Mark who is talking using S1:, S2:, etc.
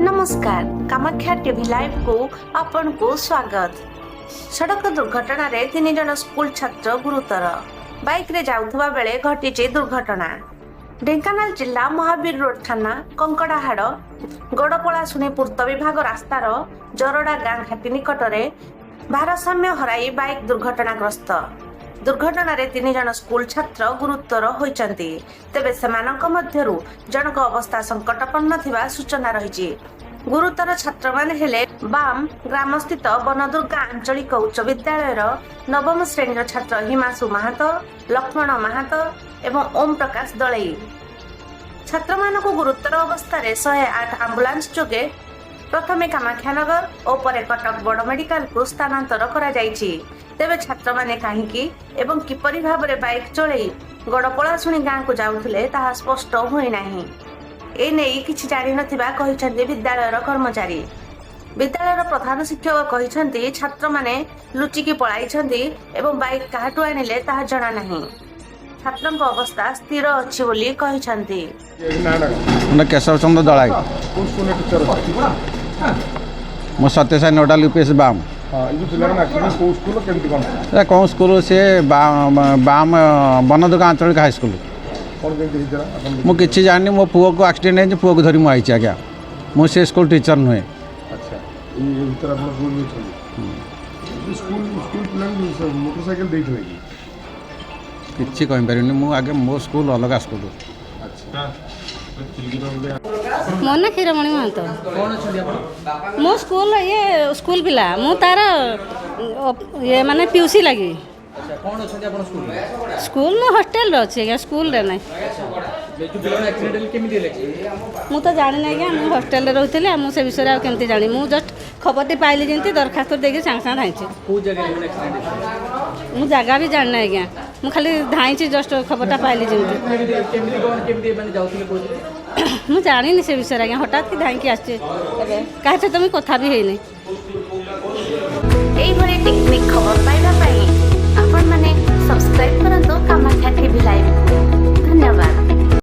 S1: ନମସ୍କାର, କାମାକ୍ଷା ଟିଭି ଲାଇଭକୁ ଆପଣଙ୍କୁ ସ୍ୱାଗତ। ସଡ଼କ ଦୁର୍ଘଟଣାରେ ତିନି ଜଣ ସ୍କୁଲ ଛାତ୍ର ଗୁରୁତର। ବାଇକରେ ଯାଉଥିବା ବେଳେ ଘଟିଛି ଦୁର୍ଘଟଣା। ଢେଙ୍କାନାଳ ଜିଲ୍ଲା ମହାବୀର ରୋଡ ଥାନା କଙ୍କଡ଼ାହାଡ଼ ଗଡ଼ପଳାଶୁଣି ପୂର୍ତ୍ତ ବିଭାଗ ରାସ୍ତାର ଜରଡ଼ା ଗାଁ ଘାଟି ନିକଟରେ ଭାରସାମ୍ୟ ହରାଇ ବାଇକ୍ ଦୁର୍ଘଟଣାଗ୍ରସ୍ତ। ଦୁର୍ଘଟଣାରେ ତିନି ଜଣ ସ୍କୁଲ ଛାତ୍ର ଗୁରୁତର ହୋଇଛନ୍ତି। ତେବେ ସେମାନଙ୍କ ମଧ୍ୟରୁ ଜଣଙ୍କ ଅବସ୍ଥା ସଙ୍କଟାପନ୍ନ ଥିବା ସୂଚନା ରହିଛି। ଗୁରୁତର ଛାତ୍ରମାନେ ହେଲେ ବାମ ଗ୍ରାମସ୍ଥିତ ବନଦୁର୍ଗା ଆଞ୍ଚଳିକ ଉଚ୍ଚ ବିଦ୍ୟାଳୟର ନବମ ଶ୍ରେଣୀର ଛାତ୍ର ହିମାଂଶୁ ମହାନ୍ତ, ଲକ୍ଷ୍ମଣ ମହାନ୍ତ ଏବଂ ଓମ୍ ପ୍ରକାଶ ଦଳେଇ। ଛାତ୍ରମାନଙ୍କୁ ଗୁରୁତର ଅବସ୍ଥାରେ 108 ଆମ୍ବୁଲାନ୍ସ ଯୋଗେ ପ୍ରଥମେ କାମାକ୍ଷାନଗର ଓ ପରେ କଟକ ବଡ଼ ମେଡିକାଲକୁ ସ୍ଥାନାନ୍ତର କରାଯାଇଛି। ତେବେ ଛାତ୍ରମାନେ କାହିଁକି ଏବଂ କିପରି ଭାବରେ ବାଇକ୍ ଚଳାଇ ଗଡ଼ପଳାଶୁଣି ଗାଁକୁ ଯାଉଥିଲେ, ତାହା ସ୍ପଷ୍ଟ ହୋଇନାହିଁ। ଏ ନେଇ କିଛି ଜାଣିନଥିବା କହିଛନ୍ତି ବିଦ୍ୟାଳୟର କର୍ମଚାରୀ। ବିଦ୍ୟାଳୟର ପ୍ରଧାନ ଶିକ୍ଷକ କହିଛନ୍ତି, ଛାତ୍ରମାନେ ଲୁଚିକି ପଳାଇଛନ୍ତି ଏବଂ ବାଇକ୍ କାହାଠୁ ଆଣିଲେ ତାହା ଜଣା ନାହିଁ। ଛାତ୍ରଙ୍କ ଅବସ୍ଥା ସ୍ଥିର ଅଛି ବୋଲି କହିଛନ୍ତି।
S2: ନାଁଟା?
S3: ମୋ କେଶବ ଚନ୍ଦ୍ର ଦଳାଇ।
S2: କୋଉ ସ୍କୁଲରେ ଟିଚର ଅଛନ୍ତି?
S3: ମୁଁ ସତ୍ୟସାଇ ନୋଡାଲ ୟୁପିଏସ୍ ବାମ।
S2: ହଁ, ଏଇ ଯୋଉ ପିଲାମାନେ ଆକ୍ସିଡେଣ୍ଟ, କୋଉ ସ୍କୁଲ, କେମିତି କ'ଣ?
S3: ଏଟା କେଉଁ ସ୍କୁଲ? ସିଏ ବାମ ବନଦୁର୍ଗା ଆଞ୍ଚଳିକ ହାଇସ୍କୁଲ।
S2: କ'ଣ କେମିତି ହେଇଥିଲା ଆପଣ?
S3: ମୁଁ କିଛି ଜାଣିନି। ମୋ ପୁଅକୁ ଆକ୍ସିଡେଣ୍ଟ ହେଇଛି, ପୁଅକୁ ଧରି ମୁଁ ଆଇଛି ଆଜ୍ଞା। ମୁଁ ସେ ସ୍କୁଲ ଟିଚର ନୁହେଁ।
S2: ଆଚ୍ଛା, ଏଇ ଭିତରେ ଆପଣ ସ୍କୁଲ ଅଛନ୍ତି। ସ୍କୁଲ ପିଲାଙ୍କୁ ମୋଟରସାଇକେଲ ଦେଇଥିଲେ କି?
S3: କିଛି କହିପାରିବିନି ମୁଁ ଆଜ୍ଞା। ମୋ ସ୍କୁଲ ଅଲଗା ସ୍କୁଲ।
S2: ଆଚ୍ଛା।
S4: ମୋ ନାଁ କ୍ଷୀରମଣି ମହାନ୍ତ। ମୁଁ ସ୍କୁଲ ଇଏ ସ୍କୁଲ ପିଲା। ମୁଁ ତାର ଇଏ ମାନେ ପିଉସୀ ଲାଗି।
S5: ଆଚ୍ଛା, କ'ଣ ଅଛନ୍ତି ଆପଣ ସ୍କୁଲରେ?
S4: ସ୍କୁଲ, ମୁଁ ହଷ୍ଟେଲରେ ଅଛି ଆଜ୍ଞା, ସ୍କୁଲରେ ନାହିଁ।
S5: ଏ ଯୋଉ ପିଲାମାନେ ଆକ୍ସିଡେଣ୍ଟ ହେଲେ, କେମିତି ହେଲେ accident?
S4: ମୁଁ ତ ଜାଣିନି ଆଜ୍ଞା। ମୁଁ ହଷ୍ଟେଲରେ ରହୁଥିଲି ଆଉ ମୁଁ ସେ ବିଷୟରେ ଆଉ କେମିତି ଜାଣିବି? ମୁଁ ଜଷ୍ଟ ଖବରଟି ପାଇଲି ଯେମିତି, ଦରଖାସ୍ତ ଦେଇକି ସାଙ୍ଗେ ସାଙ୍ଗେ ଧାଇଁଛି।
S5: କୋଉ ଜାଗାରେ ମାନେ ଆକ୍ସିଡେଣ୍ଟ ହେଇଥିଲା?
S4: ମୁଁ ଜାଗା ବି ଜାଣିନି ଆଜ୍ଞା। ମୁଁ ଖାଲି ଧାଇଁଛି, ଜଷ୍ଟ ଖବରଟା ପାଇଲି ଯେମିତି।
S5: କେମିତି କେମିତି କ'ଣ କେମିତି ମାନେ ଯାଉଥିଲେ କୋଉଥିରେ?
S4: ମୁଁ ଜାଣିନି ସେ ବିଷୟରେ ଆଜ୍ଞା। ହଠାତ୍ କି ଧାଇଁକି ଆସିଛି ଏବେ। କାହା ସହିତ ମୁଁ କଥା ବି ହେଇନି।
S1: ଏଇଭଳି